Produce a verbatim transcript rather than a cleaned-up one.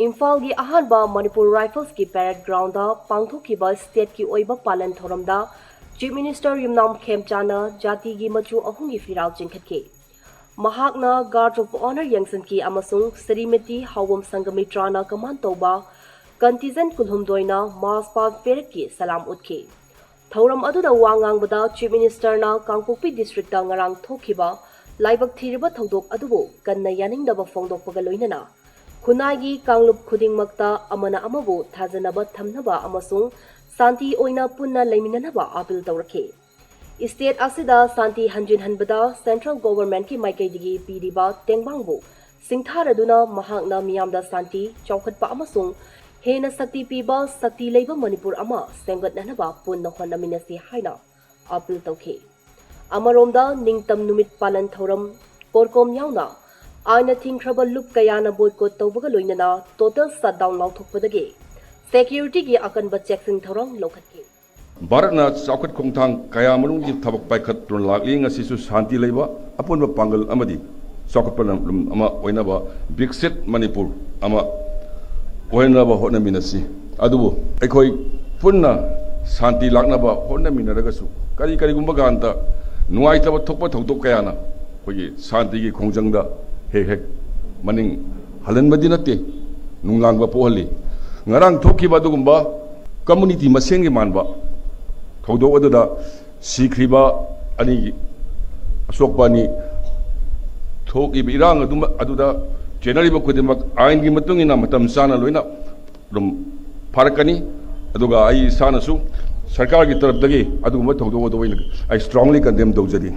ꯏꯝꯐꯥꯜꯒꯤ ꯑꯍꯥꯟꯕ Manipur ꯔꯥꯏꯐꯜꯁꯀꯤ parade ground ꯄꯥꯡꯊꯣꯛꯈꯤꯕ ꯁ꯭ꯇꯦꯠꯀꯤ ꯑꯣꯏꯕ ꯄꯥꯂꯟ ꯊꯧꯔꯝꯗ ꯆꯤꯐ ꯃꯤꯅꯤꯁꯇꯔ ꯌꯨꯝꯅꯥꯝ ꯈꯦꯝꯆꯥꯅ ꯖꯥꯇꯤꯒꯤ ꯃꯆꯨ ꯑꯍꯨꯝꯒꯤ ꯐꯤꯔꯥꯜ ꯆꯤꯡꯈꯠꯈꯤ꯫ ꯃꯍꯥꯛꯅ ꯒꯥꯔꯗ ꯑꯣꯐ ꯑꯣꯅꯔ ꯌꯦꯡꯁꯤꯟꯈꯤ ꯑꯃꯁꯨꯡ ꯁ꯭ꯔꯤꯃꯇꯤ ꯍꯥꯎꯕꯝ ꯁꯪꯒꯃꯤꯇ꯭ꯔꯥꯅ ꯀꯃꯥꯟ ꯇꯧꯕ ꯀꯟꯇꯤꯟꯖꯦꯟꯠ ꯀꯨꯟꯍꯨꯝꯗꯣꯏꯅ ꯃꯥꯔꯆ ꯄꯥꯁ ꯄꯦꯔꯦꯗꯀꯤ ꯁꯂꯥꯝ ꯎꯠꯈꯤ꯫ ꯊꯧꯔꯝ ꯑꯗꯨꯗ ꯋꯥ ꯉꯥꯡꯕꯗ ꯆꯤꯐ ꯃꯤꯅꯤꯁꯇꯔꯅ ꯀꯥꯡꯄꯣꯛꯄꯤ ꯗꯤꯁꯇ꯭ꯔꯤꯛꯇ ꯉꯔꯥꯡ ꯊꯣꯛꯈꯤꯕ ꯂꯥꯏꯕꯛ ꯊꯤꯔꯤꯕ ꯊꯧꯗꯣꯛ ꯑꯗꯨꯕꯨ ꯀꯟꯅ ꯌꯥꯅꯤꯡꯗꯕ ꯐꯣꯡꯗꯣꯛꯄꯒ ꯂꯣꯏꯅꯅ ꯈꯨꯟꯅꯥꯏꯒꯤ ꯀꯥꯡꯂꯨꯞ ꯈꯨꯗꯤꯡꯃꯛꯇ ꯑꯃꯅ ꯑꯃꯕꯨ ꯊꯥꯖꯅꯕ ꯊꯝꯅꯕ ꯑꯃꯁꯨꯡ ꯁꯥꯟꯇꯤ ꯑꯣꯏꯅ ꯄꯨꯟꯅ ꯂꯩꯃꯤꯟꯅꯅꯕ ꯑꯥꯄꯤꯜ ꯇꯧꯔꯛꯈꯤ꯫ ꯁ꯭ꯇꯦꯠ ꯑꯁꯤꯗ ꯁꯥꯟꯇꯤ ꯍꯟꯖꯤꯟꯍꯟꯕꯗ ꯁꯦꯟꯇ꯭ꯔꯦꯜ ꯒꯣꯚꯔꯟꯃꯦꯟꯠꯀꯤ ꯃꯥꯏꯀꯩꯗꯒꯤ ꯄꯤꯔꯤꯕ ꯇꯦꯡꯕꯥꯡꯕꯨ ꯁꯤꯡꯊꯥꯔꯗꯨꯅ ꯃꯍꯥꯛꯅ ꯃꯤꯌꯥꯝꯗ ꯁꯥꯟꯇꯤ, ꯆꯥꯎꯈꯠꯄ ꯑꯃꯁꯨꯡ ꯍꯦꯟꯅ ꯁꯛꯇꯤ ꯄꯤꯕ ꯁꯛꯇꯤ ꯂꯩꯕ ꯃꯅꯤꯄꯨꯔ ꯑꯃ ꯁꯦꯝꯒꯠꯅꯅꯕ ꯄꯨꯟꯅ ꯍꯣꯠꯅꯃꯤꯟꯅꯁꯤ ꯍꯥꯏꯅ ꯑꯥꯄꯤꯜ ꯇꯧꯈꯤ꯫ ꯑꯃꯔꯣꯝꯗ ꯅꯤꯡꯇꯝ ꯅꯨꯃꯤꯠ ꯄꯥꯂꯟ ꯊꯧꯔꯝ, ꯀꯣꯔꯀꯣꯝ ꯌꯥꯎꯅ ꯑꯥꯏꯟꯅ ꯊꯤꯡꯈ꯭ꯔꯕ ꯂꯨꯞ ꯀꯌꯥꯅ ꯕꯣꯏꯀꯣꯠ ꯇꯧꯕꯒ ꯂꯣꯏꯅꯅ ꯇꯣꯇꯦꯜ ꯁꯠꯗꯥꯎꯟ ꯂꯥꯎꯊꯣꯛꯄꯗꯒꯤ ꯁꯦꯀ꯭ꯌꯨꯔꯤꯇꯤꯒꯤ ꯑꯀꯟꯕ ꯆꯦꯛꯁꯤꯟ ꯊꯧꯔꯥꯡ ꯂꯧꯈꯠꯈꯤ꯫ ꯚꯥꯔꯠꯅ ꯆꯥꯎꯈꯠ ꯈꯣꯡꯊꯥꯡ ꯀꯌꯥꯃꯔꯨꯝꯒꯤ ꯊꯕꯛ ꯄꯥꯏꯈꯠꯇꯨꯅ ꯂꯥꯛꯂꯤ꯫ ꯉꯁꯤꯁꯨ ꯁꯥꯟꯇꯤ ꯂꯩꯕ ꯑꯄꯨꯟꯕ ꯄꯥꯡꯒꯜ ꯑꯃꯗꯤ ꯆꯥꯎꯈꯠꯄ ꯂꯝꯗꯝ ꯑꯃ ꯑꯣꯏꯅꯕ ꯕꯤꯛꯁꯤꯠ ꯃꯅꯤꯄꯨꯔ ꯑꯃ ꯑꯣꯏꯅꯕ ꯍꯣꯠꯅꯃꯤꯟꯅꯁꯤ꯫ ꯑꯗꯨꯕꯨ ꯑꯩꯈꯣꯏ ꯄꯨꯟꯅ ꯁꯥꯟꯇꯤ ꯂꯥꯛꯅꯕ ꯍꯣꯠꯅꯃꯤꯟꯅꯔꯒꯁꯨ ꯀꯔꯤ ꯀꯔꯤꯒꯨꯝꯕ ꯀꯥꯟꯗ ꯅꯨꯡꯉꯥꯏꯇꯕ ꯊꯣꯛꯄ ꯊꯧꯗꯣꯛ ꯀꯌꯥꯅ ꯑꯩꯈꯣꯏꯒꯤ ꯁꯥꯟꯇꯤꯒꯤ ꯈꯣꯡꯖꯪꯗ ꯍꯦꯛ ꯍꯦꯛ ꯃꯅꯤꯡ ꯍꯜꯍꯟꯕꯗꯤ ꯅꯠꯇꯦ, ꯅꯨꯡꯂꯥꯡꯕ ꯄꯣꯛꯍꯜꯂꯤ꯫ ꯉꯔꯥꯡ ꯊꯣꯛꯈꯤꯕ ꯑꯗꯨꯒꯨꯝꯕ ꯀꯝꯃꯨꯅꯤꯇꯤ ꯃꯁꯦꯟꯒꯤ ꯃꯥꯟꯕ ꯊꯧꯗꯣꯛ ꯑꯗꯨꯗ ꯁꯤꯈ꯭ꯔꯤꯕ ꯑꯅꯤ, ꯑꯁꯣꯛꯄ ꯑꯅꯤ, ꯊꯣꯛꯂꯤꯕ ꯏꯔꯥꯡ ꯑꯗꯨꯃ, ꯑꯗꯨꯗ ꯆꯦꯟꯅꯔꯤꯕ ꯈꯨꯗꯤꯡꯃꯛ ꯑꯥꯏꯟꯒꯤ ꯃꯇꯨꯡ ꯏꯟꯅ ꯃꯇꯝ ꯆꯥꯅ ꯂꯣꯏꯅ ꯑꯗꯨꯝ ꯐꯥꯔꯛꯀꯅꯤ꯫ ꯑꯗꯨꯒ ꯑꯩ ꯏꯁꯥꯅꯁꯨ ꯁꯔꯀꯥꯔꯒꯤ ꯇꯔꯞꯇꯒꯤ ꯑꯗꯨꯒꯨꯝꯕ ꯊꯧꯗꯣꯛ ꯑꯗꯨ ꯑꯩꯅ, ꯑꯩ strongly condemn ꯇꯧꯖꯔꯤ꯫